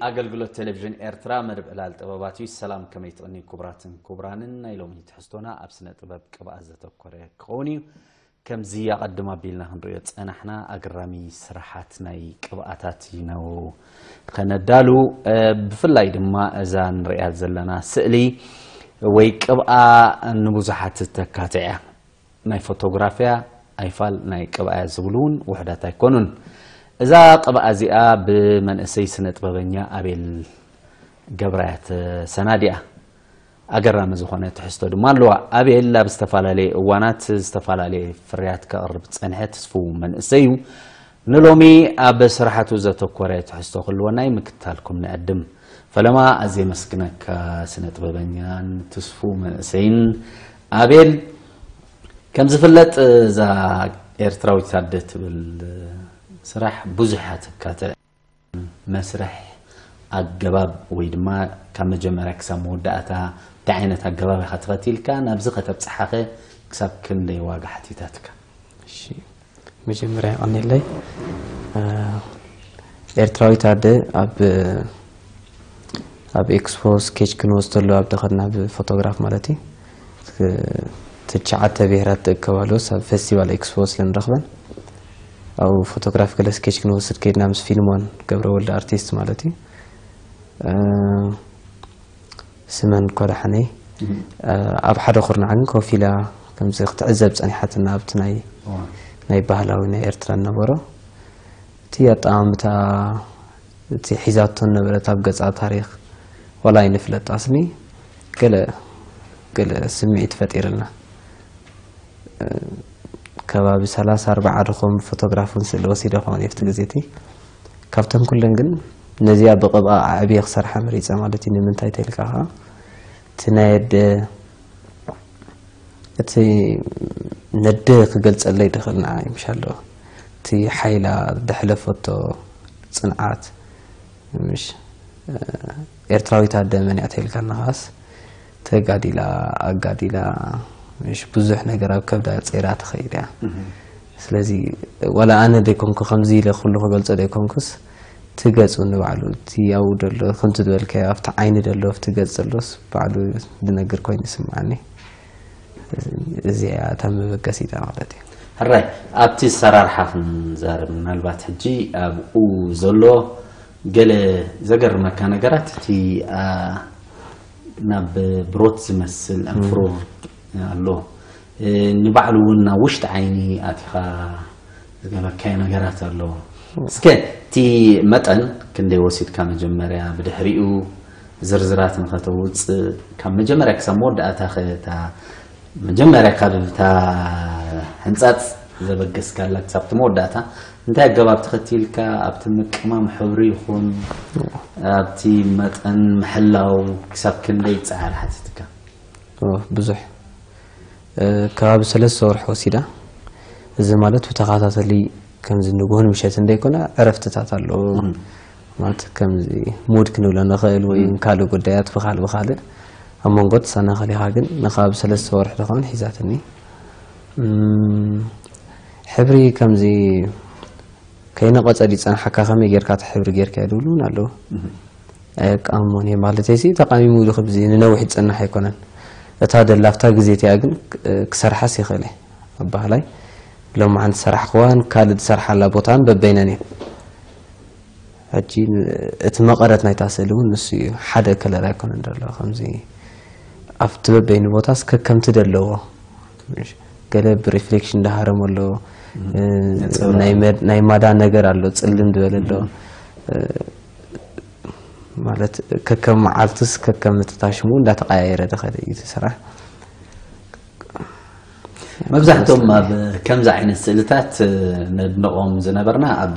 ኣገልግሎት ቴሌቪዥን ኤርትራ መደብ ዕላል ጥበባት እዩ። ሰላም፣ ከመይ ትቕኒ ክቡራትን ክቡራንን? ናይ ሎሚ ትሕዝቶና ኣብ ስነ ጥበብ ቅብኣት ዘተኮረ ክኸውን እዩ። ከምዚ ኣቐድም ኣቢልና ክንሪኦ ዝጸናሕና ኣገራሚ ስራሓት ናይ ቅብኣታት ኢና ከነዳሉ። እ፣ ብፍላይ ድማ እዛ ንሪኣ ዘለና ስእሊ ወይ ቅብኣ ንብዙሓት ተካትዕ እያ። ናይ ፎቶግራፍያ ኣይፋል ናይ ቅብኣያ ዝብሉ እውን ውሕዳት ኣይኮኑን። እዛ ቅብኣ እዚኣ ብመንእሰይ ስነ ጥበበኛ ኣቤል ገብራያ ተሰናዲኣ። ኣገራሚ ዝኾነ ትሕዝቶ ድማ ኣለዋ። ኣቤል ኣብ ዝተፈላለየ እዋናት ዝተፈላለየ ፍርያት ከቕርብ ዝጸንሐ ትስፉው መንእሰይ እዩ። ንሎሚ ኣብ ስራሓቱ ዘተኮረ ትሕዝቶ ክህልወና እዩ፣ ምክታልኩም ንዕድም። ፈለማ ኣዝየ የመስግነካ፣ ስነ ጥበበኛን ትስፉው መንእሰይን ኣቤል። ከም ዝፍለጥ፣ እዛ ኤርትራዊት ኣደ ትብል ስራሕ ብዙሕ እያ ተካትዕ። መስርሕ፣ ኣገባብ ወይ ድማ ካብ መጀመርያ ክሳብ መወዳእታ እንታይ ዓይነት ኣገባብ ኢኻ ተኸቲልካ ናብዚ ከተብጽሓኸ ክሳብ ክንደይ ዋጋ ሓቲታትካ? እሺ፣ መጀመርያ የቐንየለይ። እ፣ ኤርትራዊት ኣደ ኣብ፣ ኣብ ኤክስፖ ስኬች ክንወስድ ተሎ ኣብ ደኸድና ብፎቶግራፍ ማለት እዩ። ት-፣ ትሽዓተ ብሄራት ትእከባሉ ኣብ ፌስቲቫል ኤክስፖ ስለ ንረኽበን ኣብኡ ፎቶግራፍ ገለ ስኬች ክንወስድ ከይድና ምስ ፊልሞን ገብረ ወልደ ኣርቲስት ማለት እዩ። እ፣ ስመን ኮዳሕነይ፣ እ፣ ኣብ ሓደ ኩርናዕ ግን ኮፍ ኢላ ከምዚ ክትዕዘብ ጸኒሓትና ኣብቲ ናይ፣ እዋ። ናይ ባህላዊ ናይ ኤርትራ ነበሮ። እቲ ኣጠማምታ፣ እቲ ሒዛቶ ነበረት ኣብ ገጻ ታሪኽ፣ ዋላ ኣይንፍለጥ ኣስኒ፣ ገለ፣ ገለ ስምዒት ፈጢርልና። እ፣ ከባቢ ሰላሳ ኣርባዓ ድኾም ፎቶግራፍ እውን ስእሊ ወሲደ ኸውን ኣብቲ ግዜ እቲ። ካብተን ኩለን ግን ነዚኣ ብቕብኣ ኣዕብየ ክሰርሓ መሪጸ ማለት እዩ። ንምንታይ ተልካ ኸዓ፣ እቲ ናይ ኣደ፣ እቲ ነደ ክገልጸለይ ድኽእል ንዓ ይምሻ ኣለዎ። እቲ ሓይላ፣ ደሕለፈቶ ጽንዓት፣ ምሽ፣ እ፣ ኤርትራዊት ኣደ መን እያ ተልካ ንኻስ፣ ተጋዲላ፣ ኣጋዲላ፣ ምሽ፣ ብዙሕ ነገር ኣብ ከብዳ ጸይራ ትኸይድ እያ። እህ። ስለዚ፣ ዋላ ኣነ ደይኮንኩ ከምዚ ኢለ ኩሉ ክገልጾ ደይኮንኩስ፣ እቲ ገጹ ንባዕሉ፣ እቲ ኣብኡ ደሎ፣ ከምቲ ዝበልካዮ፣ ኣብቲ ዓይኒ ደሎ፣ ኣብቲ ገጽ ዘሎስ፣ ባዕሉ ዝነግር ኮይኑ ይስምዓኒ። እዚኣ እያ እታ መበገሲታ ማለት እዩ። ሕራይ፣ ኣብቲ ኣሰራርሓ ክንዛረብ፣ ምናልባት ሕጂ ኣብኡ ዘሎ ገለ ዘገርመካ ነገራት፣ እቲ፣ ኣ፣ ናብ ብሮት ዝመስል ኣንፍሮ ኣሎ። እ፣ ንባዕሉ እውን ናብ ውሽጢ ዓይኒ ኣቲኻ ዝገበርካዮ ነገራት ኣሎ። እስከ እቲ መጠን ክንደይ ወሲድካ መጀመርያ፣ ብድሕሪኡ ዝርዝራት ንኸተውፅእ፣ ካብ መጀመርያ ክሳብ መወዳእታ ኸ እታ መጀመርያ ካብ እታ ሕንጻጽ ዘበገስካላ ክሳብ እቲ መወዳእታ እንታይ ኣገባብ ተኸቲልካ ኣብቲ ምቅማም ሕብሪ ይኹን ኣብቲ መጠን ምሕላው ክሳብ ክንደይ ጻዕሪ ሓቲትካ? ኦ፣ ብዙሕ። እ፣ ከባቢ ሰለስተ ወርሒ ወሲዳ። እዚ ማለት ብተኸታተሊ ከምዚ ንግሆን ምሸትን ዘይኮነ ዕረፍትታት ኣለዎ። እም። ማለት ከምዚ ሙድ ክንብሎ ንኽእል ወይ እም። ካልእ ጉዳያት ብኻልእ ብኻልእ ኣብ መንጎ ትሰናኸል ኢኻ፣ ግን ንከባቢ ሰለስተ ወርሒ ዝኾነ ሒዛትኒ። እም፣ ሕብሪ ከምዚ ከይነቐጸ ድዩ ዝጸንሓካ፣ ከመይ ጌርካ እቲ ሕብሪ ጌርካዮ ዝብሉ እውን ኣለዉ። እም። ኣየቃምሞን እየ ማለተይሲ፣ ተቃሚሙ ኢሉ ክብዚ ንነዊሕ ዝጸንሕ ኣይኮነን። እታ ደላ ኣብታ ግዜ እቲኣ ግን ክ-፣ ክሰርሓስ ይኽእል እየ። ኣብ ባህላይ ሎማዓንቲ ዝሰራሕክዋን ካልእ ዝሰርሓላ ቦታን በበይነን እየን። ሕጂ ን-፣ እቲ መቐረት ናይታ ስእሊ እውን ንሱ እዩ። ሓደ ከለር ኣይኮነን ደሎ። ከምዚ ኣብቲ በበይኑ ቦታስ ከከምቲ ደለዎ። ገለ ብሪፍሌክሽን ዝሃረሞ ኣሎ፣ እም። እ፣ ነጸብራቕ። ናይ መድ-፣ ናይ ማዳ ነገር ኣሎ፣ ጽልም ዝበለ ኣሎ። እም። እ፣ ማለት ከከም መዓልቱስ ከከም እቲ ታሽሙ እንዳተቀያየረ ዝኸደ እዩ እቲ ስራሕ። መብዛሕትኦም ኣብ ከምዚ ዓይነት ስእልታት፣ እ፣ ነድንቖም ዝነበርና ኣብ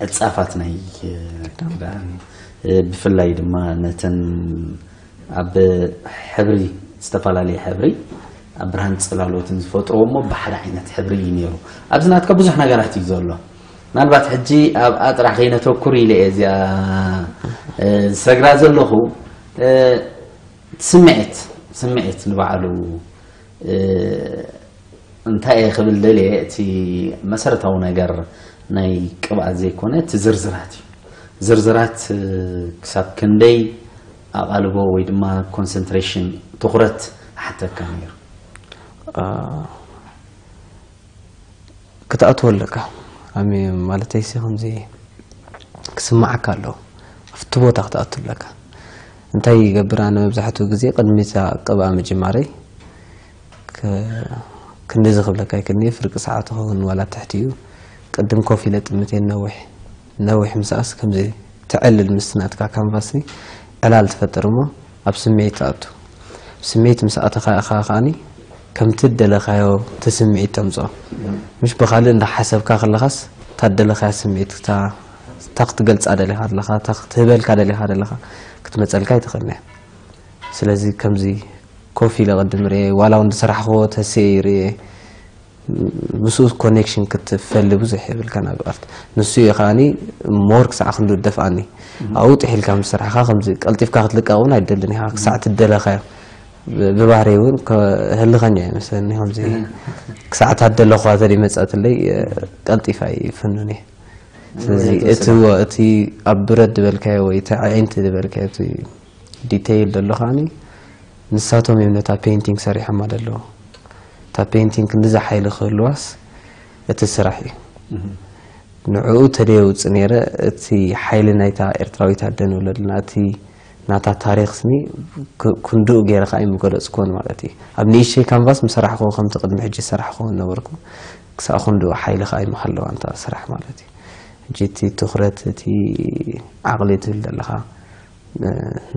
ዕጻፋት ናይ፣ እ፣ ክዳን፣ እ፣ ብፍላይ ድማ ነተን ኣብ ሕብሪ፣ ዝተፈላለየ ሕብሪ ኣብ ብርሃን ጽላሎትን ዝፈጥርዎ እሞ ብሓደ ዓይነት ሕብሪ እዩ ነይሩ። ኣብዚ ናትካ ብዙሕ ነገራት እዩ ዘሎ። ምናልባት ሕጂ ኣብኣ ጥራሕ ከይነተኩር ኢለ እየ እዚኣ፣ እ፣ ዝሰግራ ዘለኹ። እ፣ ስምዒት፣ ስምዒት ንባዕሉ፣ እ፣ እንታይ እየ ክብል ደልየ፣ እቲ መሰረታዊ ነገር ናይ ቅብኣት ዘይኮነ፣ እቲ ዝርዝራት እዩ። ዝርዝራት ክሳብ ክንደይ ኣቓልቦ ወይ ድማ ኮንሰንትሬሽን ትኹረት ኣሓተካ ነይሩ? ክትኣትዎ ኣለካ። ኣሚ ማለተይ ሲ ከምዚ ክስማዓካ ኣሎ ኣብቲ ቦታ ክትኣቱ ኣለካ። እንታይ ይገብር ኣነ መብዛሕትኡ ግዜ ቅድሚ እታ ቅብኣ ምጅማረይ ክንድዚ ክብለካ ይክእል ፍርቂ ሰዓት ኸውን ዋላ ትሕቲ እዩ። ቅድም ኮፍ ኢለ ጥምቴን ነዊሕ ነዊሕ ምሳኣስ ከምዚ ትዕልል ምስ ናትካ ካንቫስ ዕላል ትፈጥር እሞ ኣብ ስምዒት ትኣቱ። ስምዒት ምስ ኣተኻ ኢኻ ከዓኒ ከምቲ ደለኻዮ እቲ ስምዒት ተምፅኦ። ምሽ ብኻልእ እንዳሓሰብካ ከለኻስ እታ ደለኻያ ስምዒት እታ ክትገልፃ ደሊኻ ኣለኻ እታ ክትህበልካ ደሊኻ ደለኻ ክትመፀልካ ኣይትኽእልንያ። ስለዚ ከምዚ ኮፍ ኢለ ቅድም ርኤ ዋላ እውን ዝሰራሕክዎ ተስየ ይርኤ ምስኡ ኮኔክሽን ክትፈሊ ብዙሕ የብልካ ናብ ኣርት ንሱ እዩ ከዓኒ ሞር ክሳዕ ክንዱ ደፍኣኒ ኣብኡ ጥሒልካ ምስ ስራሕካ ከምዚ ቀልጢፍካ ክትልቀቕ እውን ኣይደልን ኢኻ ክሳዕ ትደለኻዮ ብባህሪ እውን ህልኸኛ ይመስለኒ ከምዚ ክሳዕ ታደለኹዋ ተደይመፀትለይ ቀልጢፋ ይፍኑን እየ ስለዚ እቲ እቲ ኣብ ብረት ዝበልካዮ ወይ እቲ ኣዒንቲ ዝበልካዮ ዲተይል ዘሎ ከዓኒ ንሳቶም እዮም ነታ ፔይንቲንግ ሰሪሖማ ዘለዉ እታ ፔይንቲንግ ክንድዚ ሓይሊ ክህልዋስ እቲ ስራሕ እዩ ንዕኡ ተደየውፅ ነይረ እቲ ሓይሊ ናይታ ኤርትራዊት ኣደ ንብሎ ዘለና እቲ ናታ ታሪክ ስኒ ክንድኡ ገይረ ከዓ ይምገለፅኮን ማለት እዩ ኣብ ንእሽተይ ካንቫስ ምሰራሕክዎ ከምቲ ቅድሚ ሕጂ ሰራሕክዎ ነበርኩ ክሳብ ክንድኡ ሓይሊ ከዓ ይመሃለዋ እንታ ስራሕ ማለት እዩ ሕጂ እቲ ትኩረት እቲ ዓቕሊ ትብል ዘለካ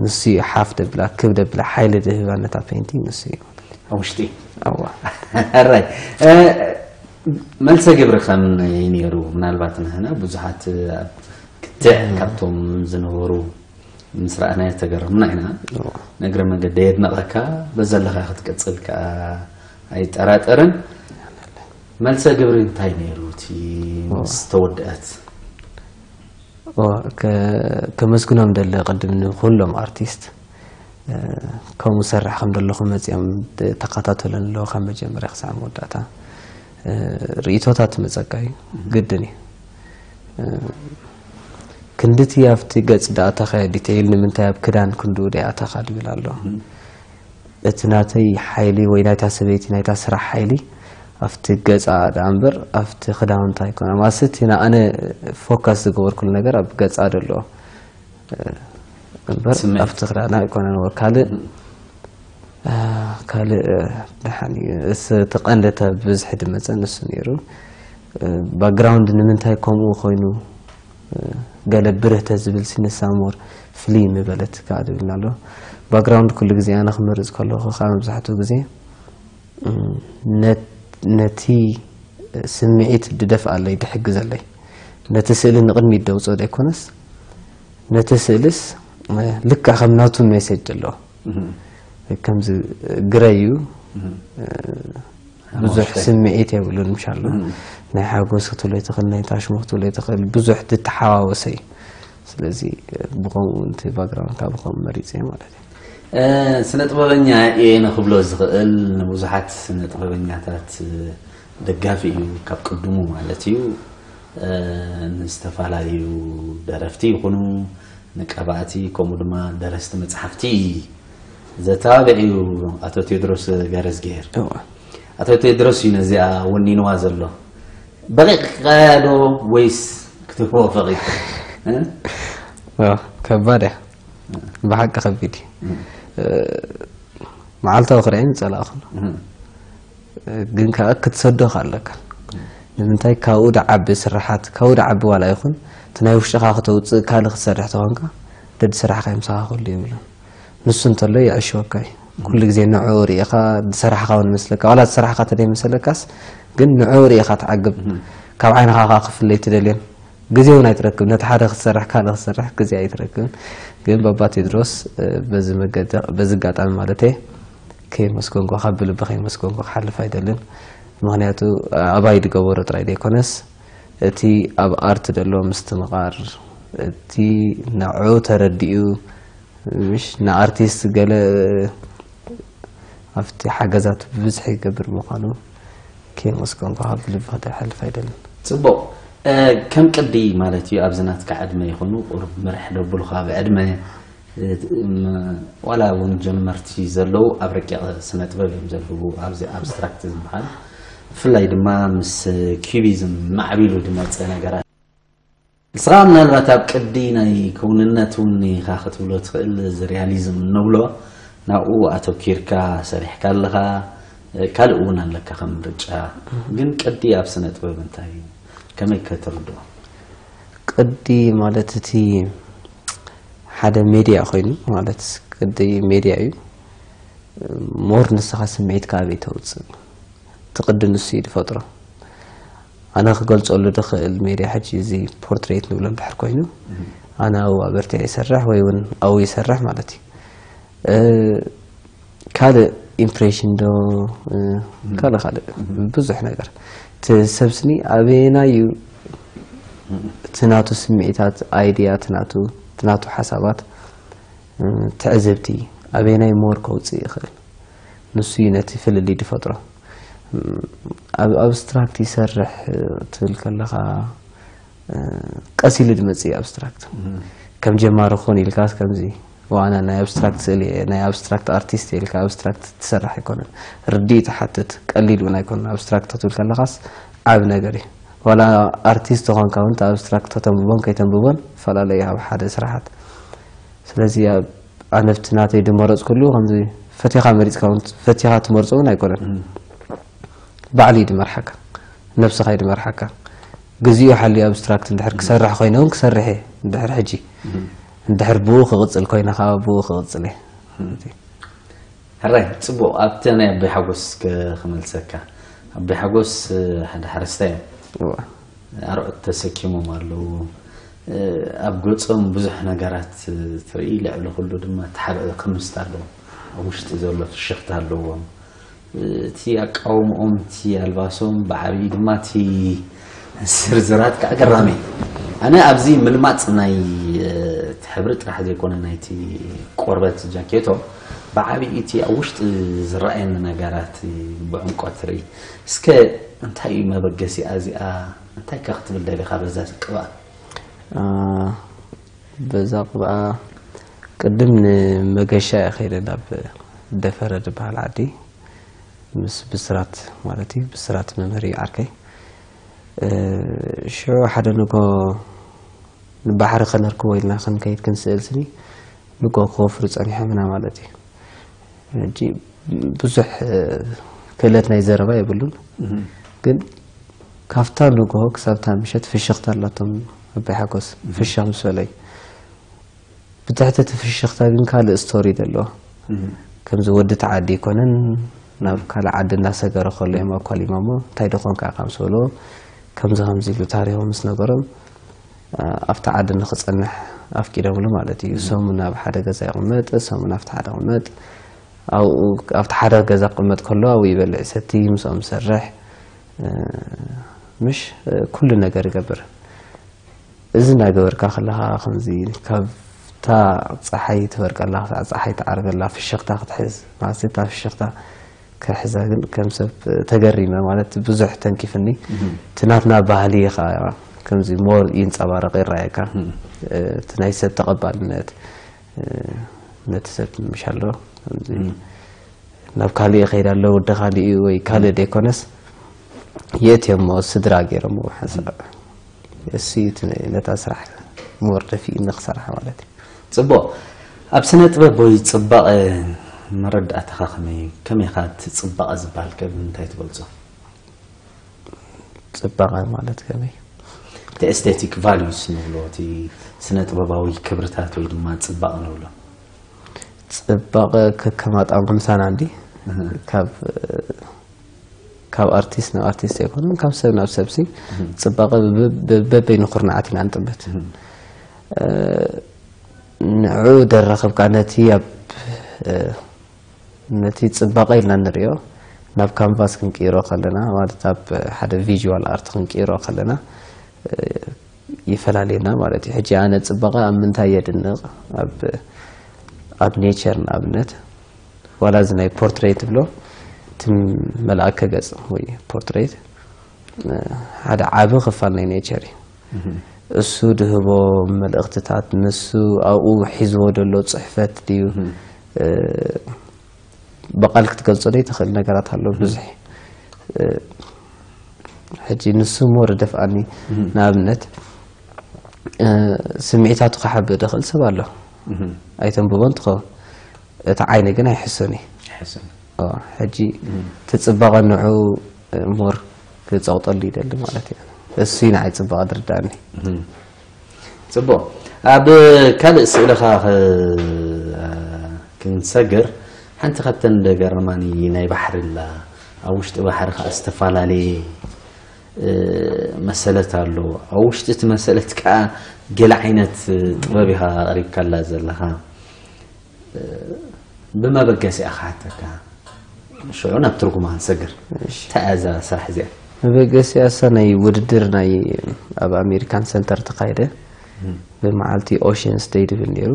ንሱ እዩ ሓፍ ደብላ ክብ ደብላ ሓይሊ ድህባ ነታ ፔንቲንግ ንሱ እዩ ማለት እዩ። ኣብ ውሽጢ ኣዋ ራይ መልሰ ግብሪ ከም ነይሩ ምናልባት ንህና ብዙሓት ክትዕ ካብቶም ዝነበሩ ምስ ረኣናዮ ተገረምና ኢና። ንእግረ መንገዲ የድነቐካ በዘለኻ ክትቅፅል ከዓ ኣይጠራጠርን። መልሰ ግብሪ እንታይ ነይሩ እቲ ምስ ተወድአት? ከመስግኖም ደለ ቅድም ንኩሎም ኣርቲስት ከምኡ ሰርሕ ከም ደለኹ መፅኦም ተከታተለን ኣለዉ ካብ መጀመርያ ክሳዕ መወዳእታ ርእቶታት ትመፀካ እዩ ግድን እዩ ክንድቲ ኣብቲ ገፅ ዳኣታኸ ዲተይል ንምንታይ ኣብ ክዳን ክንድኡ ዳኣታኻ ድብል ኣሎ እቲ ናተይ ሓይሊ ወይ ናይታ ሰበይቲ ናይታ ስራሕ ሓይሊ ኣብቲ ገፃ ደኣ እምበር ኣብቲ ክዳውንታ ኣይኮነ ማለት እቲ ንኣነ ፎካስ ዝገበርኩሉ ነገር ኣብ ገፃ ደሎ እምበር ኣብቲ ክዳና ኣይኮነን ካልእ ካልእ ደሓን እዩ እቲ ቀንዲ እቲ ብዝሒ ድመፀ ንሱ ነይሩ ባክግራውንድ ንምንታይ ከምኡ ኮይኑ ገለ ብርህ ተዝብል ሲ ንሳ ሞር ፍልይ ምበለት ከዓ ዝብልና ኣሎ። ባክግራውንድ ኩሉ ግዜ ኣነ ክመርፅ ከለኹ ከዓ መብዛሕትኡ ግዜ ነቲ ስምዒት ድደፍኣለይ ድሕግዘለይ ነቲ ስእሊ ንቕድሚት ደውፅኦ ዘይኮነስ ነቲ ስእልስ ልክዕ ከም ናቱ ሜሴጅ ኣለዎ ከምዚ ግረይ እዩ ብዙሕ ስምዒት የብሉን ምሻሎ ናይ ሓጎስ ክትብሎ ትኽእል ናይ ታሽሞ ክትብሎ ትኽእል ብዙሕ ዝተሓዋወሰ እዩ ስለዚ ብኸምኡ እቲ ባክግራውንድ ካብ ብኸምኡ መሪፀ ማለት እዩ ስነ ጥበበኛ እየ ንክብሎ ዝኽእል ንብዙሓት ስነ ጥበበኛታት ደጋፊ እዩ ካብ ቅድሙ ማለት እዩ ንዝተፈላለዩ ደረፍቲ ይኹኑ ንቀባእቲ ከምኡ ድማ ደረስቲ መፅሓፍቲ ዘተባብዕ እዩ ኣቶ ቴድሮስ ገረዝግሄር ኣቶ ቴድሮስ እዩ ነዚኣ ወኒንዋ ዘሎ በቂቕካ ዶ ወይስ ክትህቦ ፈቒድካ ከባድ እያ ብሓቂ ከቢድ እዩ መዓልታዊ ክርአን ይፀላእኹ ግን ከዓ ክትሰዶ ኣለካ ንምንታይ ካብኡ ድዓቢ ስራሓት ካብኡ ድዓቢ ዋላ ይኹን እቲ ናይ ውሽጥኻ ክተውፅእ ካልእ ክትሰርሕ ተኾንካ ደድ ስራሕካ ይምሳኻ ክህሉ የብሉን ንሱ እንተሎ ይዕሽወካ እዩ ኩሉ ግዜ ንዕኡ ርኢኻ ዝሰራሕኻ እውን መስለካ ዋላ ዝሰራሕኻ ተደይመሰለካስ ግን ንዕኡ ርኢኻ ትዓግብ ካብ ዓይንኻ ከዓ ክፍለይ ትደልዮን ግዜ እውን ኣይትረክብ ነቲ ሓደ ክትሰርሕ ካልእ ክትሰርሕ ግዜ ኣይትረክብን ግን ባባ ቴድሮስ በዚ ኣጋጣሚ ማለት እየ ከየመስገንኩ ካብ ብልቢ ከየመስገንኩ ክሓልፍ ኣይደልን ምክንያቱ ኣባይ ድገበሮ ጥራይ ዘይኮነስ እቲ ኣብ ኣርት ዘሎ ምስትምቓር እቲ ንዑ ተረዲኡ ምሽ ንኣርቲስት ገለ ኣብቲ ሓገዛት ብብዝሒ ይገብር ምዃኑ ከየመስገንኩ ካብ ልቢ ክሓልፍ ኣይደልን። ፅቡቕ ከም ቅዲ ማለት እዩ። ኣብዚ ናትካ ዕድመ ይኹኑ ቁሩብ ምርሕ ደብሉኻ ብዕድመ፣ እ፣ ም-፣ ዋላ እውን ጀመርቲ ዘለዉ ኣብ ረቂቕ ስነ ጥበብ እዮም ዘለዉ፣ ኣብዚ ኣብስትራክት ዝበሃል። ብፍላይ ድማ ምስ ኪቢዝም ማዕቢሉ ዝመጸ ነገራት። ንስኻ ምናልባት ኣብ ቅዲ ናይ ክውንነት እውን ኢኻ ክትብሎ ትኽእል፣ እዚ ሪያሊዝም እንብሎ ናብኡ ኣተኪርካ ሰሪሕካ ኣለኻ። ካልእ እውን ኣለካ ከም ምርጫ። ግን ቅዲ ኣብ ስነ ጥበብ እንታይ እዩ? ከመይ ከተርድኦ? ቅዲ ማለት እቲ ሓደ ሜድያ ኮይኑ፣ ማለት ቅዲ ሜድያ እዩ። ሞር ንስኻ ስምዒትካ ኣበይ ተውፅእ? እቲ ቅዲ ንሱ እዩ ዝፈጥሮ። ኣነ ክገልፀሉ ድኽእል ሜድያ ሕጂ እዚ ፖርትሬት ንብሎ እንድሕር ኮይኑ፣ ኣነ ኣብኡ ኣበርቲዐ ይሰርሕ ወይ እውን ኣብኡ ይሰርሕ ማለት እዩ። እ፣ ካልእ ኢምፕሬሽን ዶ፣ እ፣ ካልእ ካልእ ብዙሕ ነገር። እቲ ሰብ ስኒ ኣበየናይ እዩ እቲ ናቱ ስምዒታት፣ ኣይድያ፣ እቲ ናቱ፣ እቲ ናቱ ሓሳባት፣ እ፣ ትዕዝብቲ ኣበየናይ ሞር ከውፅእ ይኽእል? ንሱ እዩ ነቲ ፍልልይ ዝፈጥሮ። እ፣ ኣብ ኣብስትራክት ይሰርሕ፣ እ፣ ትብል ከለኻ፣ እ፣ ቀስ ኢሉ ዝመጽእ ኣብስትራክት። ከም ጀማሪ ክኾን ኢልካስ ከምዚ፣ "ዋና ናይ ኣብስትራክት ስእሊ እየ፣ ናይ ኣብስትራክት ኣርቲስት" ኢልካ ኣብስትራክት ትሰርሕ ኣይኮነን። ርድኢት ትሓትት፣ ቀሊል እውን ኣይኮነን። ኣብስትራክት ክትብል ከለኻስ ዓቢ ነገር እዩ። ዋላ ኣርቲስት ተኾንካ እውን፣ እቲ ኣብስትራክት ከተንብቦን ከይተንብቦን ፈላለዩ ኣብ ሓደ ስራሓት። ስለዚ ኣብ ኣነ ኣብቲ ናተይ ዝመረጽኩሉ ከምዚ ፈቲኻ መሪጽካ እውን፣ ፈቲኻ ትመርጾ እውን ኣይኮነን። እም። ባዕሉ እዩ ዝመርሓካ፣ ነብስኻ እዩ ዝመርሓካ። ግዚኡ ሓልዩ ኣብስትራክት እንድሕር ክሰርሕ ኮይነ እውን ክሰርሕ እየ፣ እንድሕር ሕጂ፣ እም። እንድሕር ብኡ ክቕጽል ኮይነ ከዓ ብኡ ክቕጽል እየ። እም። ሕራይ፣ ጽቡቕ። ኣብቲ ናይ ኣቦይ ሓጎስ ከ-፣ ክመልሰካ። ኣቦይ ሓጎስ፣ እ፣ ሓደ ሓረስታይ እዮም። እዋ። ኣርዑት ተሰኪሞም ኣለዉ። እ፣ ኣብ ገጾም ብዙሕ ነገራት፣ እ፣ ትርኢ፣ ልዕሊ ኩሉ ድማ ተሓበ-፣ ክምስታ ኣለዎም። ኣብ ውሽጢ ዘሎ ፍሽኽታ ኣለዎም። እ፣ እቲ ኣቃውምኦም፣ እቲ ኣልባሶም፣ ብዓብዪ ድማ እቲ ስርዝራት ከዓ ገራሚ እዩ። ኣነ ኣብዚ ምልማጽ ናይ፣ እ፣ እቲ ሕብሪ ጥራሕ ዘይኮነ ናይቲ ቆርበት ጃኬቶም፣ ብዓብዪ እቲ ኣብ ውሽጢ ዝረኣየኒ ነገራት ብዕምቆት ትርኢ። እስከ እንታይ እዩ መበገሲኣ እዚኣ? እንታይ ከ ክትብል ደሊኻ በዛ ቅብኣ? አ፣ በዛ ቅብኣ ቅድም ንመገሻ እየ ከይደ ናብ ደፈረ ዝበሃል ዓዲ ምስ ብስራት ማለት እዩ። ብስራት መምህር እዩ ዓርከይ። እ፣ ሽዑ ሓደ ንግሆ ንባሕሪ ከነርክቦ ኢልና ክንከይድ ክንስእል ስኒ ንግሆ ክወፍሩ ጸኒሖምና ማለት እዩ። ሕጂ ብዙሕ፣ እ፣ ክእለት ናይ ዘረባ የብሉን። እም። ግን ካብታ ንግሆ ክሳብታ ምሸት ፍሽኽታ ኣላቶም ኣቦይ ሓጎስ። እም። ፍሽኽ ምስ በለይ። ብትሕቲ እቲ ፍሽኽታ ግን ካልእ ስቶሪ ዘለዎ። እም። ከምዚ ወዲ እቲ ዓዲ ኣይኮነን፣ ናብ ካልእ ዓዲ እናሰገረ ከሎ እዮም ኣኳሊሞሞ። እንታይ ዶ ኮንካ ኢኻ ምስ በልዎ፣ ከምዚ ከምዚ ኢሉ ታሪኹ ምስ ነገሮም፣ ኣ-፣ ኣብቲ ዓዲ ንኽጸንሕ ኣፍቂዶምሉ ማለት እዩ። እም። ሰሙን ኣብ ሓደ ገዛ ይቕመጥ፣ ሰሙን ኣብቲ ሓደ ይቕመጥ። ኣብኡ፣ ኣብቲ ሓደ ገዛ ክቕመጥ ከሎ ኣብኡ ይበልዕ ይሰቲ፣ ምስኦም ይሰርሕ፣ እ፣ ምሽ፣ እ፣ ኩሉ ነገር ይገብር። እዚ እናገበርካ ከለኻ ከምዚ ካብታ ጸሓይ ትበርቀላ፣ ክሳዕ ጸሓይ ትዓርበላ ፍሽኽታ ክትሕዝ፣ ማለት እታ ፍሽኽታ ክሕዛ ግን ከም ሰብ ተገሪመ፣ ማለት ብዙሕ ተንኪፍኒ። እም። እቲ ናትና ባህሊ ኸኣ ከምዚ ሞር ይንጸባረቕ ይረኣየካ። እም። እ፣ እቲ ናይ ሰብ ተቐባልነት፣ እ፣ ነቲ ሰብ ምሽ ኣሎ፣ ከምዚ እም። ናብ ካልእ ይኸይድ ኣሎ፣ ወዲ ካልእ እዩ ወይ ካልእ እም። ደይኮነስ የእትዮሞ ስድራ ገይሮሞ ሓንሳእ። እሱ እዩ እቲ ነታ ስራሕ ሞር ደፊእኒ ክሰርሓ ማለት እዩ። ጽቡቕ። ኣብ ስነ ጥበብ ወይ ጽባቐ መረዳእታኻ ከመይ እዩ? ከመይ ኢኻ እቲ ጽባቐ ዝበሃል ከ ብምንታይ ትገልጾ? ጽባቐ ማለት ከመይ? እቲ ኤስቴቲክ ቫልዩስ ንብሎ፣ እቲ ስነ ጥበባዊ ክብርታት ወይ ድማ ጽባቐ ንብሎ። ጽባቐ ከከም ኣጠማምታና እንዲ፣ እህ። ካብ፣ ካብ ኣርቲስት ናብ ኣርቲስት ኣይኮነን፣ ካብ ሰብ ናብ ሰብሲ እህ። ጽባቐ በበ-፣ በበይኑ ኩርናዓት ኢና ንጥምት። እህ። እ፣ ንዕኡ ደራኸብካ ነቲ ኣብ፣ እ፣ ነቲ ጽባቐ ኢልና ንርእዮ፣ ናብ ካንቫስ ክንቅይሮ ከለና፣ ማለት ኣብ ሓደ ቪዥዋል ኣርት ክንቅይሮ ከለና፣ እ፣ ይፈላልየና ማለት እዩ። ሕጂ ኣነ ጽባቐ ኣብ ምንታይ የድንቕ? ኣብ፣ ኣብ ኔቸር ንኣብነት፣ ዋላ እዚ ናይ ፖርትሬት ትብሎ፣ እቲ መልኣከ ገጽ ወይ ፖርትሬት፣ እ፣ ሓደ ዓቢ ክፋል ናይ ኔቸር እዩ። እሱ ድህቦ መልእኽትታት፣ ንሱ ኣብኡ ሒዝዎ ዘሎ ጽሕፈት ድዩ፣ እ፣ ብቓል ክትገልጾ ዘይትኽእል ነገራት ኣሎ ብዙሕ። እ፣ ሕጂ ንሱ ሞር ደፍኣኒ። ንኣብነት፣ እ፣ ስምዒታቱ ክሓብእ ደኽእል ሰብ ኣሎ። ኣይተንብቦን ትኸውን። እቲ ዓይኒ ግን ኣይሕሱን እዩ። ሕጂ ትጽባቐ ንዑ ሞር ክጸቕጠሉ ይደሊ ማለት እዩ። እሱ እዩ ንዓይ ጽባቐ ዝርዳእኒ። ጽቡቕ። ኣብ ካልእ ስእልኻ ኸ-፣ ክንሰግር፣ ሓንቲ ካብተን ደገርማኒ ናይ ባሕሪ ኣላ፣ ኣብ ውሽጢ ባሕሪ ኸዓ ዝተፈላለየ፣ እ፣ መሰለት ኣሎ። ኣብ ውሽጢ እቲ መሰለት ከኣ ገለ ዓይነት ጥበብ ኢኻ ኣቕሪብካላ ዘለኻ። እ፣ ብመበገሲኣ ክሓተካ፣ ሽዑ ናብ ትርጉማ ክንሰግር። እንታይ እያ እዛ ስራሕ እዚኣ? መበገሲኣ እሳ ናይ ውድድር ናይ ኣብ ኣሜሪካን ሰንተር ተኻየደ። ብመዓልቲ ኦሽንስ ደይ ድብል ነይሩ።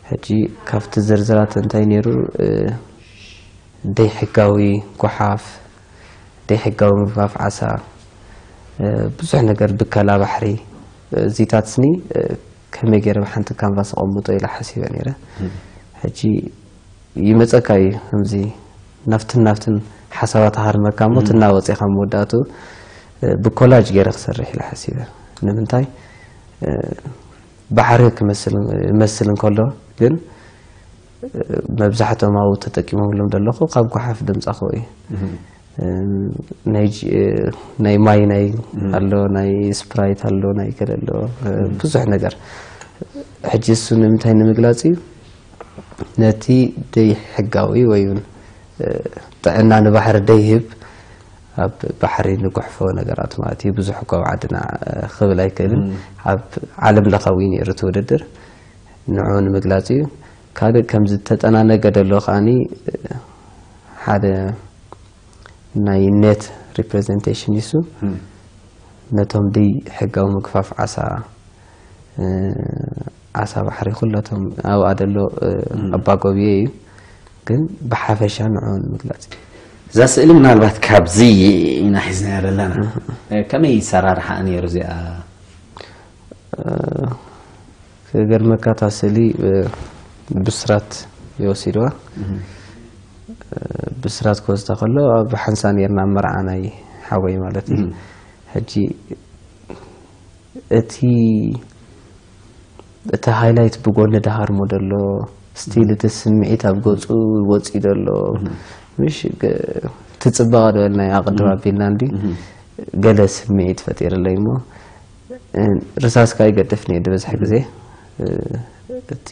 ሕጂ ካብቲ ዝርዝራት እንታይ ነይሩ? እ፣ ደይ ሕጋዊ ጓሓፍ፣ ደይ ሕጋዊ ምግፋፍ ዓሳ፣ እ፣ ብዙሕ ነገር፣ ብከላ ባሕሪ፣ እ፣ እዚታት ስኒ፣ እ፣ ከመይ ገይረ ኣብ ሓንቲ ካንቫስ ኣቐምጦ ኢለ ሓሲበ ነይረ። ሕጂ ይመጸካ እዩ ከምዚ ናፍትን ናፍትን ሓሳባት ሃርመካ እሞ ትናወጽ ኢኻ መወዳእቱ፣ እ፣ ብኮላጅ ገይረ ክሰርሕ ኢለ ሓሲበ። ንምንታይ? እ፣ ባሕሪ ክመስል፣ ይመስል እንከሎ ግን፣ እ፣ መብዛሕትኦም ኣብኡ ተጠቂሞምሎም ዘለኹ ካብ ጓሓፍ ድምጻኹ እዩ። እ፣ ናይ ጂ-፣ እ፣ ናይ ማይ ናይ ኣሎ፣ ናይ ስፕራይት ኣሎ፣ ናይ ገለ ኣሎ፣ እ፣ ብዙሕ ነገር። ሕጂ እሱ ንምንታይ ንምግላጽ እዩ? ነቲ ደይ ሕጋዊ ወይ እውን፣ እ፣ ጥዕና ንባሕሪ ደይህብ ኣብ ባሕሪ ንጉሕፎ ነገራት ማለት እዩ። ብዙሕ እኮ ኣብ ዓድና፣ እ፣ ክብል ኣይክእልን። ኣብ ዓለም ለኻዊ ነይሩ እቲ ውድድር። ንዕኡ ንምግላጽ እዩ። ካልእ ከም ዝተጠናነገ ዘሎ ከኣኒ፣ እ፣ ሓደ ናይ ኔት ሪፕሬዘንቴሽን ይሱ ነቶም ደይ ሕጋዊ ምግፋፍ ዓሳ፣ እ፣ ዓሳ ባሕሪ ኩለቶም ኣብኣ ደሎ፣ እ፣ ኣባጎብየ እዩ። ግን ብሓፈሻ ንዕኡ ንምግላጽ እዩ። እዛ ስእሊ ምናልባት ካብዚ ኢና ሒዝናያ ዘለና። እ፣ ከመይ ሰራርሓ ነይሩ እዚኣ? እ፣ ክገርመካ እታ ስእሊ፣ እ፣ ብስራት የወሲድዋ። እ፣ ብስራት ክወስዳ ከሎ ኣብ ሓንሳ ነይርና ኣብ መርዓ ናይ ሓወይ ማለት እዩ። ሕጂ እቲ፣ እቲ ሃይላይት ብጎኒ ደሃርሞ ደሎ ስቲል እቲ ስምዒት ኣብ ገጹ ወጺኡ ደሎ። ምሽ ገ-፣ እቲ ጽባቐ ዝበልናዮ ኣቐድም ኣቢልና እንዲ ገለ ስምዒት ፈጢርለይ እሞ፣ እ፣ ርሳስ ከኣ ይገድፍኒ እየ ዝበዝሐ ግዜ። እ፣ እቲ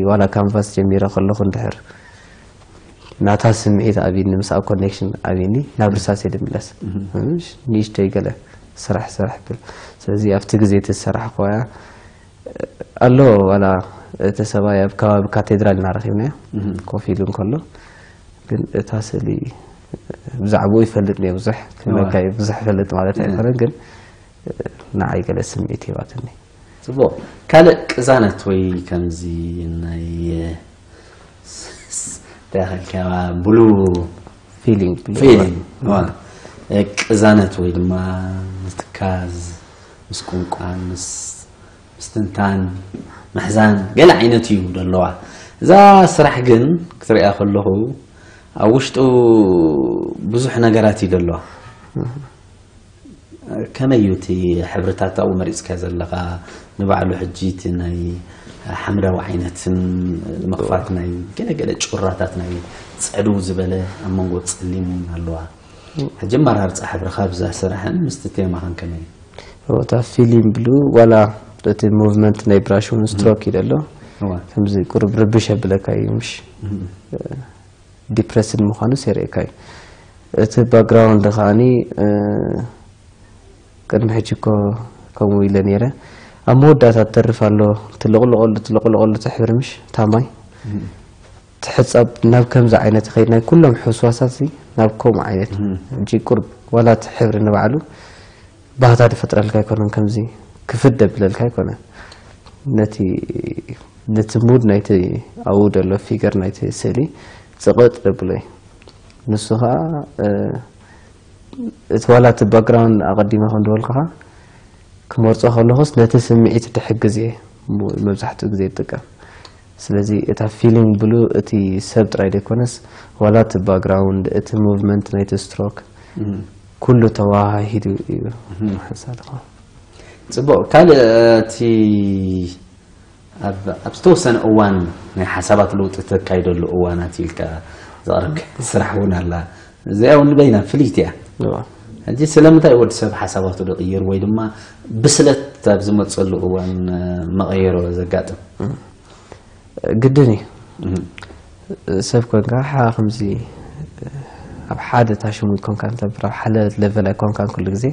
ዋላ ካንቫስ ጀሚረ ከለኹ እንድሕር ናታ ስምዒት ኣብኒ፣ ምስኣ ኮኔክሽን ኣብኒ፣ ናብ ርሳስ እየ ድምለስ። ምሽ ንእሽተይ ገለ ስራሕ ስራሕ ብል። ስለዚ ኣብቲ ግዜ እቲ ዝሰራሕክዋያ ኣሎ፣ ዋላ እቲ ሰብኣይ ኣብ ከባቢ ካቴድራል ኢና ረኺብናዮ፣ ኮፍ ኢሉ እንከሎ። ግን እታ ስእሊ ብዛዕባኡ ይፈልጥ እየ ብዙሕ፣ ክብለካ እየ፣ ብዙሕ ይፈልጥ ማለት ኣይኮነን፣ ግን ንዓይ ገለ ስምዒት ሂባትኒ። ጽቡቕ። ካልእ ቅዛነት ወይ ከምዚ ናይ፣ እንታይ ያኸልካ፣ ብሉ ፊሊንግ፣ ብሉ ፊሊንግ፣ ዋ። ቅዛነት ወይ ድማ ምትካዝ፣ ምስ ቁንቋን፣ ምስ ምስትንታን፣ ምሕዛን፣ ገለ ዓይነት እዩ ደለዋ። እዛ ስራሕ ግን ክትሪኣ ከለኹ ኣብ ውሽጡ ብዙሕ ነገራት እዩ ደለዋ። ከመይ እዩ እቲ ሕብርታት ኣብኡ መሪጽካ ዘለኻ? ንባዕሉ ሕጂ እቲ ናይ ሓምዳዊ ዓይነትን ምኽፋት ናይ ገለ ገለ ጩራታት ናይ ጸድው ዝበለ ኣብ መንጎ ጸሊም እውን ኣለዋ። ሕጂ ኣመራርጻ ሕብርኻ ብዛ ስራሕን ምስቲ ቴማኻን ከመይ እዩ? እታ ፊሊም ብሉ ዋላ እቲ ሙቭመንት ናይ ብራሽ እውን ስትሮክ እዩ ደሎ። እዋ። ከምዚ ቁሩብ ርብሽ የብለካ እዩ፣ ምሽ ዲፕረስድ ምዃኑስ የርእየካ እዩ። እቲ ባክግራውንድ ከኣኒ፣ እ፣ ቅድሚ ሕጂ እኮ ከምኡ ኢለ ነይረ። ኣብ መወዳእታ ትተርፍ ኣሎ፣ ትልቕልቐሉ፣ ትልቕልቐሉ፣ ትሕብር ምሽ ታማይ። ትሕጻብ ናብ ከምዚ ዓይነት ይኸይድ፣ ናይ ኩሎም ሕውስዋሳት እዚ ናብ ከምኡ ዓይነት። ሕጂ ቁርብ ዋላ እቲ ሕብሪ ንባዕሉ ባህታ ዝፈጥረልካ ኣይኮነን፣ ከምዚ ክፍት ደብለልካ ኣይኮነን። ነቲ፣ ነቲ ሙድ ናይቲ ኣብኡ ዘሎ ፊገር ናይቲ ስእሊ ጽቕጥ ደብሎ እዩ። ንሱ ኸኣ፣ እ፣ እቲ ዋላ እቲ ባክግራውንድ ኣቐዲመ ከም ዝበልኩኻ፣ ክመርጾ ከለኹስ ነቲ ስምዒት ድሕግዝ እየ ሙ- መብዛሕትኡ ግዜ ዝጥቀም። ስለዚ እታ ፊሊንግ ብሉ እቲ ሰብ ጥራይ ዘይኮነስ ዋላ እቲ ባክግራውንድ፣ እቲ ሙቭመንት ናይቲ ስትሮክ ኩሉ ተዋሃሂዱ እዩ ሓሳልኻ። ጽቡቕ። ካልእ እቲ ኣብ ኣብ ዝተወሰነ እዋን ናይ ሓሳባት ለውጢ ተካይደሉ እዋናት ኢልካ ዘቕረብካ ስራሕ እውን ኣላ። እዚኣ እውን በይና ፍልይቲ እያ። ሕጂ ስለምንታይ ወዲ ሰብ ሓሳባቱ ዝቕይር ወይ ድማ ብስለት ኣብ ዝመፀሉ እዋን መቐየሮ ዘጋጥም? ግድን እዩ። ሰብ ኮንካ ሓ ከምዚ ኣብ ሓደ ታሽሙ ኮንካ ንተብር ኣብ ሓደ ሌቨል ኣይኮንካን ኩሉ ግዜ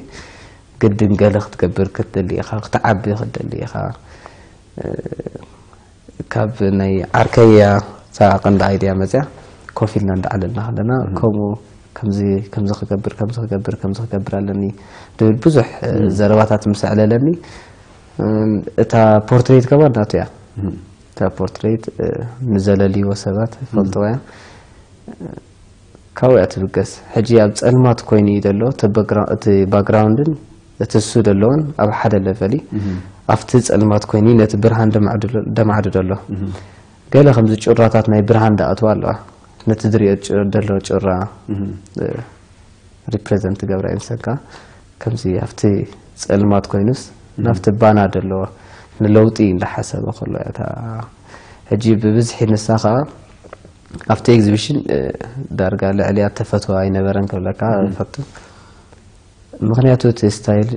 ግድን ገለ ክትገብር ክትደሊ ኢኻ፣ ክትዓቢ ክትደሊ ኢኻ። ካብ ናይ ዓርከያ እዛ ቀንዲ ኣይድያ መፅያ ኮፍ ኢልና እንዳዓለልና ከለና ከምኡ ከምዚ ከምዚ ክገብር ከምዚ ክገብር ከምዚ ክገብር ኣለኒ ዝብል ብዙሕ ዘረባታት ምስ ኣዕለለኒ እታ ፖርትሬት ከማን ናቱ እያ። እታ ፖርትሬት ንዘለልዎ ሰባት ይፈልጥዋ እያ። ካብኡ እያ ትብገስ። ሕጂ ኣብ ጸልማት ኮይኑ እዩ ዘሎ እቲ ባክግራውንድን እቲ እሱ ዘለዎን ኣብ ሓደ ለቨል እዩ። ኣብቲ ጸልማት ኮይኑ ነቲ ብርሃን ደማዕድዶ ኣሎ። ገለ ከምዚ ጩራታት ናይ ብርሃን ደኣትዋ ኣለዋ። ነቲ ዝሪኦ ዘሎ ጩራ ሪፕሬዘንት ገብራ ይምሰልካ ከምዚ ኣብቲ ጸልማት ኮይኑስ ናብቲ ባና ደለዎ ንለውጢ እንዳሓሰበ ከሎ እያ እታ ሕጂ ብብዝሒ ንሳ ከዓ ኣብቲ ኤግዚቢሽን ዳርጋ ልዕልያ ተፈትዋ ኣይነበረን ክብለካ ፈቱ። ምክንያቱ እቲ ስታይል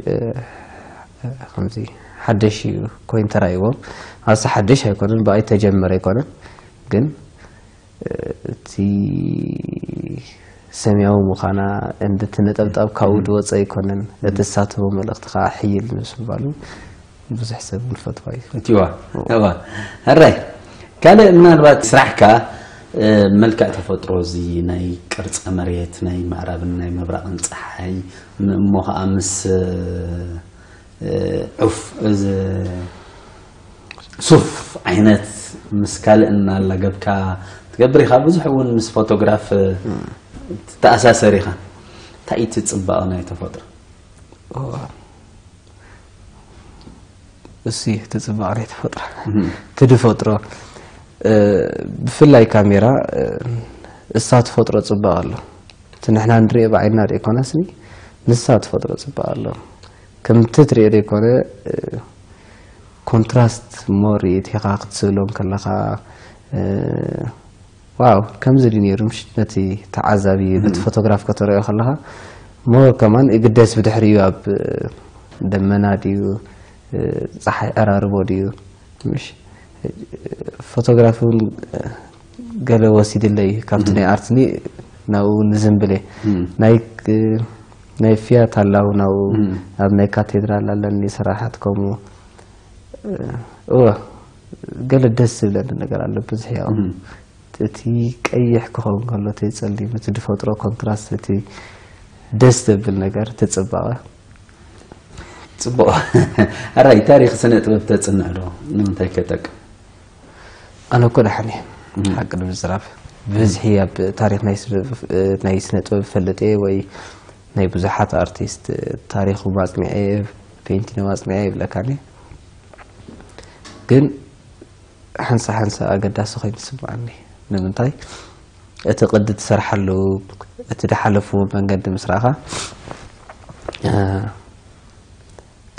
ከምዚ ሓደሽ እዩ ኮይኑ ተራእይዎም ኣዚ ሓደሽ ኣይኮነን ብኣይ ተጀመረ ኣይኮነን ግን እቲ ሰማያዊ ምዃና እንድቲ ነጠብጣብ ካብኡ ዝወፀ ኣይኮነን እቲ ዝሳተፎ መልእኽቲ ከዓ ሕይል ምስ ምባሉ ብዙሕ ሰብ ንፈትዋ እዩ እቲዋ እዋ ሕራይ ካልእ ምናልባት ስራሕካ መልክዕ ተፈጥሮ እዚ ናይ ቅርፀ መሬት ናይ ምዕራብን ናይ ምብራቕን ፀሓይ እሞ ከዓ ምስ ዑፍ እዚ ሱፍ ዓይነት ምስ ካልእ እናላገብካ ትገብር ኢኻ ብዙሕ እውን ምስ ፎቶግራፍ ትተኣሳሰር ኢኻ እንታይ እቲ ፅባቐ ናይ ተፈጥሮ እሲ እቲ ፅባቐ ናይ ተፈጥሮ እቲ ዝፈጥሮ ብፍላይ ካሜራ እሳ ትፈጥሮ ፅባቐ ኣሎ እቲ ንሕና ንሪኦ ብዓይና ዘይኮነስኒ ንሳ ትፈጥሮ ፅባቐ ኣሎ ከምቲ ትሪኦ ዘይኮነ ኮንትራስት ሞር ርኢት ኢኻ ክትስእሎም ከለኻ ዋው ከምዚ ድዩ ነይሩ ምሽ ነቲ ተዓዛቢ በቲ ፎቶግራፍ ከተረዮ ከለኻ ሞር ከማን እግደስ ብድሕሪኡ ኣብ ደመና ድዩ ፀሓይ ዕራርቦ ድዩ ምሽ ፎቶግራፊ እውን ገለ ወሲድለይ ካብቲ ናይ ኣርትኒ ናብኡ ንዝንብለ ናይ ናይ ፊያት ኣላው ናብኡ ኣብ ናይ ካቴድራል ኣለኒ ስራሓት ከምኡ እወ ገለ ደስ ዝብለኒ ነገር ኣሎ ብዙሕ ያው እቲ ቀይሕ ክኸውን ከሎ እቲ ጸሊም እቲ ዝፈጥሮ ኮንትራስት እቲ ደስ ዘብል ነገር እቲ ጽባቐ ጽቡቕ ኣራይ ታሪኽ ስነ ጥበብ ተጽንዕ ዶ ንምንታይ ከጠቅም ኣነ እኮ ደሓን እየ ሓቂ ንምዝራብ ብብዝሒ ኣብ ታሪክ ናይ ስነ ጥበብ ፈልጥ እየ ወይ ናይ ብዙሓት ኣርቲስት ታሪኹም ኣፅኒዐ ፔንቲኖም ኣፅኒዐ ይብለካኒ ግን ሓንሳ ሓንሳ ኣገዳሲ ኮይኑ ዝስምዓኒ ንምንታይ እቲ ቅዲ ትሰርሓሉ እቲ ድሓለፍዎ መንገዲ ምስ ረኣኻ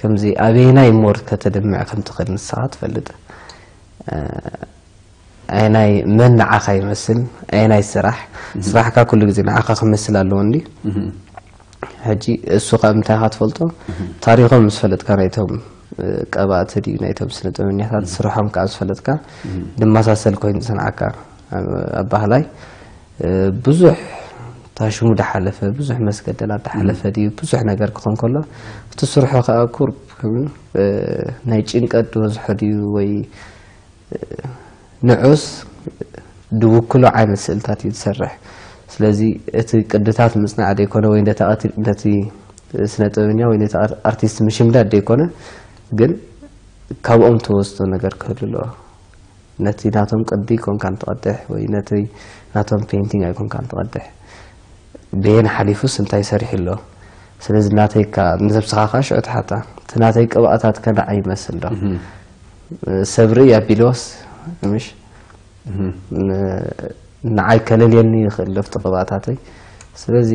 ከምዚ ኣበየናይ ሞር ከተድምዕ ከም ትኽእል ንስኻ ትፈልጥ ኣየናይ መን ንዓኻ ይመስል ኣየናይ ስራሕ ስራሕካ ኩሉ ግዜ ንዓኻ ክመስል ኣለዎ እንዲ ሕጂ እሱ ካብ እንታይ ኢኻ ትፈልጦ ታሪኾም ምስ ፈለጥካ ናይቶም ቀባእቲ ድዩ ናይቶም ስነ ጥበበኛታት ስርሖም ከዓ ምስ ፈለጥካ ድመሳሰል ኮይኑ ዝሰንዓካ ኣባህላይ ብዙሕ ታሽሙ ድሓለፈ ብዙሕ መስገደላት ድሓለፈ ድዩ ብዙሕ ነገር ክኾን ከሎ እቲ ስርሖ ከዓ ቁርብ ናይ ጭንቀት ዝበዝሖ ድዩ ወይ ንዑስ ድውክሎ ዓይነት ስእልታት እዩ ዝሰርሕ ስለዚ እቲ ቅድታት ምፅናዕ ዘይኮነ ወይ ነቲ ስነ ጥበበኛ ወይ ነቲ ኣርቲስት ምሽምዳድ ዘይኮነ ግን ካብኦም ተወስዶ ነገር ክህሉ ኣለዎ ነቲ ናቶም ቅዲ ይኮንካ ንትቐድሕ ወይ ነቲ ናቶም ፔንቲንግ ኣይኮንካ ንትቐድሕ ብየን ሓሊፉስ እንታይ ሰሪሑ ኣሎ ስለዚ ናተይካ ንነብስኻ ከዓ ሽዑ ትሓታ፣ እቲ ናተይ ቅብኣታት ከ ንዓይ ይመስል ዶ? ሰብ ርኢ ኣቢልዎስ፣ ምሽ? ንዓይ ከለልየኒ ይኽእል ዶ ኣብቲ ቅብኣታተይ? ስለዚ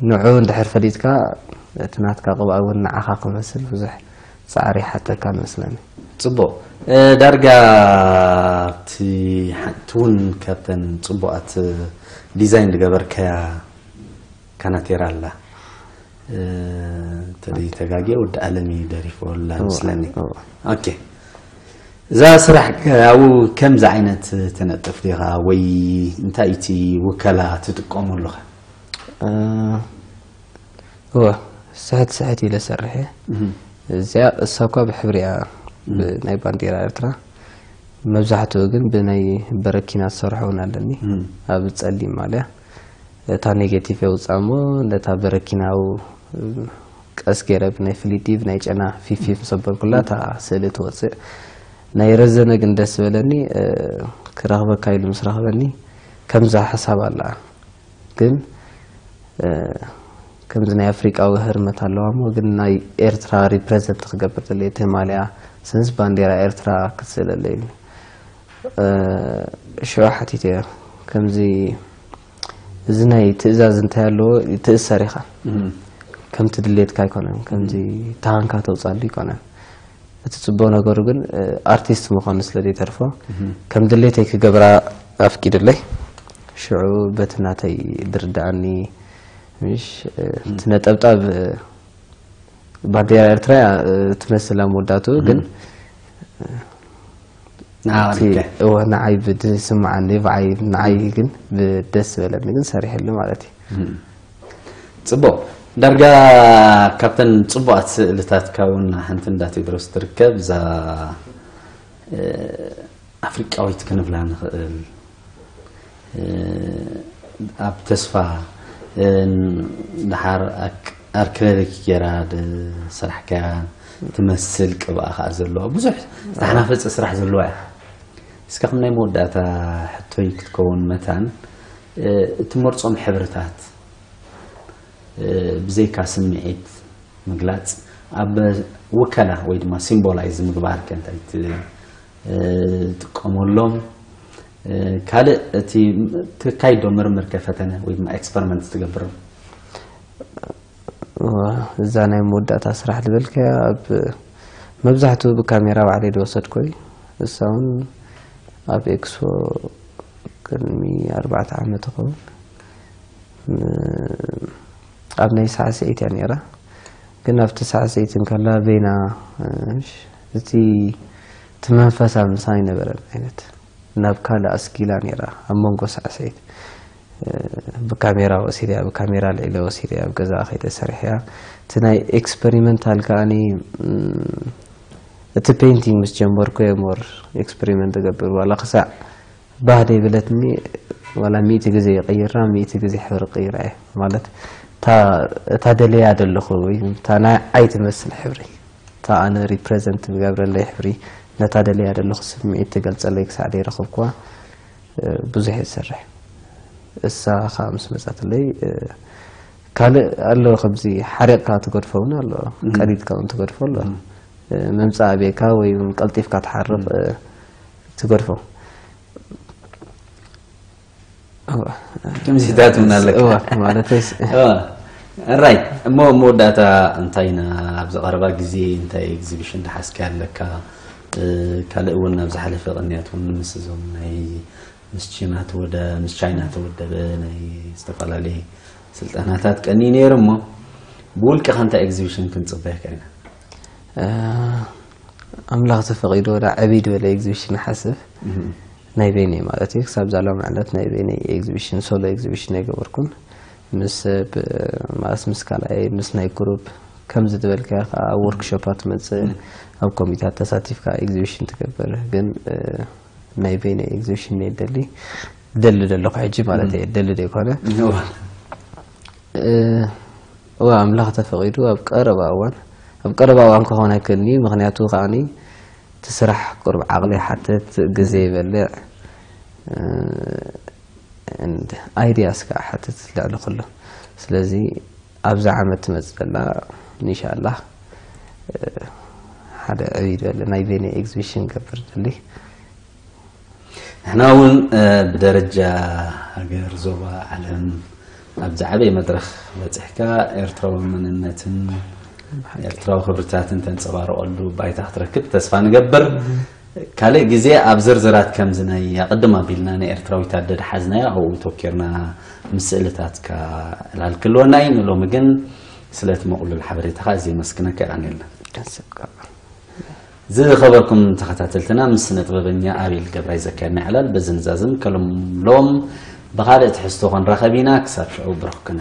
ንዑ እንድሕር ፈሊጥካ፣ እቲ ናትካ ቅብኣ እውን ንዓኻ ክመስል ብዙሕ ጻዕሪ ይሓተካ መስለኒ። ጽቡቕ። ዳርጋ ኣብቲ ሓንቲ እውን ካብተን ጽቡቓት ዲዛይን ዝገበርከያ ካናቴራ ኣላ። ተጋጊ ወዲ ኣለሚ ደሪፎላ መስለኒ። ኦኬ፣ እዛ ስራሕ ኣብኡ ከምዚ ዓይነት ትነጥፍ ዲኻ ወይ እንታይ እቲ ውከላ ትጥቀመሉ ኸ? እወ፣ ስሕት ስሕት ኢለ ሰርሕ እየ። እዚኣ እሳ እኳ ብሕብሪ እያ፣ ብናይ ባንዴራ ኤርትራ። መብዛሕትኡ ግን ብናይ በረኪና ዝሰርሖ እውን ኣለኒ። ኣብ ጸሊም ማልያ እታ ኔጌቲቭ የውፅኣ እሞ ነታ በረኪናው ቀስ ገይረ ብናይ ፍሊዲ ብናይ ጨና ፊፊ ምስ ኣበልኩላ እታ ስእሊ ትወፅእ። ናይ ረዘነ ግን ደስ ዝበለኒ፣ ክረኽበካ ኢሉ ምስ ረኽበኒ ከምዛ ሓሳብ ኣላ። ግን ከምዚ ናይ ኣፍሪቃዊ ህርመት ኣለዋ እሞ ግን ናይ ኤርትራ ሪፕረዘንት ክገብር ደለ እቲ ማልያ ስንስ ባንዴራ ኤርትራ ክትስእለለ ኢሉ። ሽዑ ሓቲተ ከምዚ እዚ ናይ ትእዛዝ እንታይ ኣለዎ? ትእሰር ኢኻ። ከምቲ ድሌትካ ኣይኮነን፣ ከምዚ ተሃንካ ተውፃሉ ኣይኮነን። እቲ ፅቡቅ ነገሩ ግን ኣርቲስት ምዃኑ ስለ ዘይተርፎ ከም ድሌተይ ክገብራ ኣፍቂድለይ። ሽዑ በቲ ናተይ ድርድኣኒ ምሽ እቲ ነጠብጣብ ባንዴራ ኤርትራ እያ ትመስል ኣብ መወዳእትኡ ግን እወ ንዓይ ብዝስምዓኒ ብዓይ ንዓይ ግን ብደስ ዝበለኒ ግን ሰሪሐሉ ማለት እዩ። ፅቡቅ። ዳርጋ ካብተን ፅቡቃት ስእልታትካ እውን ሓንቲ እንዳ ቴድሮስ ትርከብ እዛ ኣፍሪቃዊት ክንብላ ንኽእል ኣብ ተስፋ ድሓር ኣርክለሪክ ገይራ ዝሰራሕካያ ትመስል ቅብኣ ከዓ ዘለዋ ብዙሕ ዝተሓናፈፀ ስራሕ ዘለዋ እያ። እስከ ከም ናይ መወዳእታ ሕቶይ ክትከውን መታን እትመርፆም ሕብርታት ብዘይካ ስምዒት ምግላፅ ኣብ ውከላ ወይ ድማ ሲምቦላይዝ ምግባር ከ እንታይ ትጥቀመሎም? ካልእ እቲ ትካይዶ ምርምር ከ ፈተነ ወይ ድማ ኤክስፐሪመንት ትገብር? እዛ ናይ መወዳእታ ስራሕ ዝበልካያ ኣብ መብዛሕትኡ ብካሜራ ባዕለይ ዝወሰድኮ እዩ። እሳ እውን ኣብ ኤክስፖ ቅድሚ ኣርባዕተ ዓመት ይኸውን ኣብ ናይ ሳዕስዒት እያ ነይራ። ግን ኣብቲ ሳዕስዒት እንከላ በይና እቲ እቲ መንፈሳ ምሳ ኣይነበረን ዓይነት ናብ ካልእ ኣስጊላ ነይራ ኣብ መንጎ ሳዕስዒት ብካሜራ ወሲደያ ብካሜራ ልዒለ ወሲደያ ኣብ ገዛኣ ከይደ ሰሪሐያ እቲ ናይ ኤክስፐሪመንታል ከኣኒ እቲ ፔይንቲንግ ምስ ጀመርኩ እየ ሞር ኤክስፐሪመንት እገብር ዋላ ክሳዕ ባህ ደይብለትኒ ዋላ ሚእቲ ግዜ ይቕይራ ሚእቲ ግዜ ሕብሪ ቅይራ እየ ማለት እታ ደለያ ዘለኹ ወይ እታ ናይ ዓይ ትመስል ሕብሪ እታ ኣነ ሪፕረዘንት ዝገብረለይ ሕብሪ ነታ ደለያ ዘለኹ ስምዒት ትገልፀለይ ክሳዕ ደይረኸብኩዋ ብዙሕ እየ ዝሰርሕ እሳ ከዓ ምስ መፃትለይ ካልእ ኣሎ ከምዚ ሓሪቕካ ትገድፎ እውን ኣሎ ቀዲድካ እውን ትገድፎ ኣሎ መምፃእ ኣቤካ ወይ እውን ቀልጢፍካ ትሓርቕ ትገድፎ ከምዚታት እውን ኣለካ ማለት ራይት እሞ መወዳእታ እንታይ ኢና ኣብዚ ቀረባ ግዜ እንታይ ኤግዚቢሽን ተሓዝካ ኣለካ ካልእ እውን ኣብ ዝሓለፈ ቅንያት እውን ምስ እዞም ናይ ምስ ቺና ተወደ ምስ ቻይና ተወደበ ናይ ዝተፈላለየ ስልጠናታት ቀኒ ነይሩ እሞ ብውልቅኻ እንታይ ኤግዚቢሽን ክንፅበየካ ኢና ኣምላኽ ተፈቒዱ ወደ ዓብይ ዝበለ ኤግዚቢሽን ሓስብ ናይ በይነይ ማለት እዩ ክሳብ ዛሎም ዕለት ናይ በይነይ ኤግዚቢሽን ሶሎ ኤግዚቢሽን ኣይገበርኩን ምስ ሰብ ማለት ምስ ካልኣይ ምስ ናይ ግሩፕ ከምዚ ዝበልካዮ ከዓ ኣብ ወርክሾፓት ትመፅእ ኣብ ኮሚታት ተሳቲፍካ ኤግዚቢሽን ትገብር ግን ናይ በይነይ ኤግዚቢሽን እየ ደሊ ደሊ ዘለኹ ሕጂ ማለት እየ ደሊ ዘይኮነ እዋ ኣምላኽ ተፈቒዱ ኣብ ቀረባ እዋን ኣብ ቀረባ እዋን ክኾን ኣይክእልን እዩ ምክንያቱ ከዓኒ እቲ ስራሕ ቁርብ ዓቕሊ ይሓትት ግዜ ይበልዕ ኣይድያስ ከዓ ሓትት ልዕሊ ኩሉ ስለዚ ኣብዛ ዓመት ትመፅእ ዘላ ኢንሻላህ ሓደ ዕብይ ዝበለ ናይ ቬኒ ኤግዚቢሽን ገብር ደሊ። ንሕና እውን ብደረጃ ሃገር፣ ዞባ፣ ዓለም ኣብ ዝዓበየ መድረኽ በፂሕካ ኤርትራዊ መንነትን ኤርትራዊ ክብርታትን ተንፀባርቐሉ ባይታ ክትረክብ ተስፋ ንገብር። ካልእ ግዜ ኣብ ዝርዝራት ከምዚ ናይ ኣቕድም ኣቢልና ናይ ኤርትራዊት ኣደ ድሓዝናዮ ኣብኡ ተወኪርና ምስ ስእልታትካ ዕላል ክልወና እዩ። ንሎሚ ግን ስለቲ መቕሉል ሓበሬታኻ ኣዝየ የመስግነካ። የቐንየልና። ዝኸበርኩም ተኸታተልትና ምስ ስነ ጥበበኛ ኣቤል ገብራይ ዘካየድና ዕላል በዚ ንዛዝም። ከሎም ሎም ብኻልእ ትሕዝቶ ክንራኸብ ኢና። ክሳብ ሽዑ ብሩኽ ቅነ።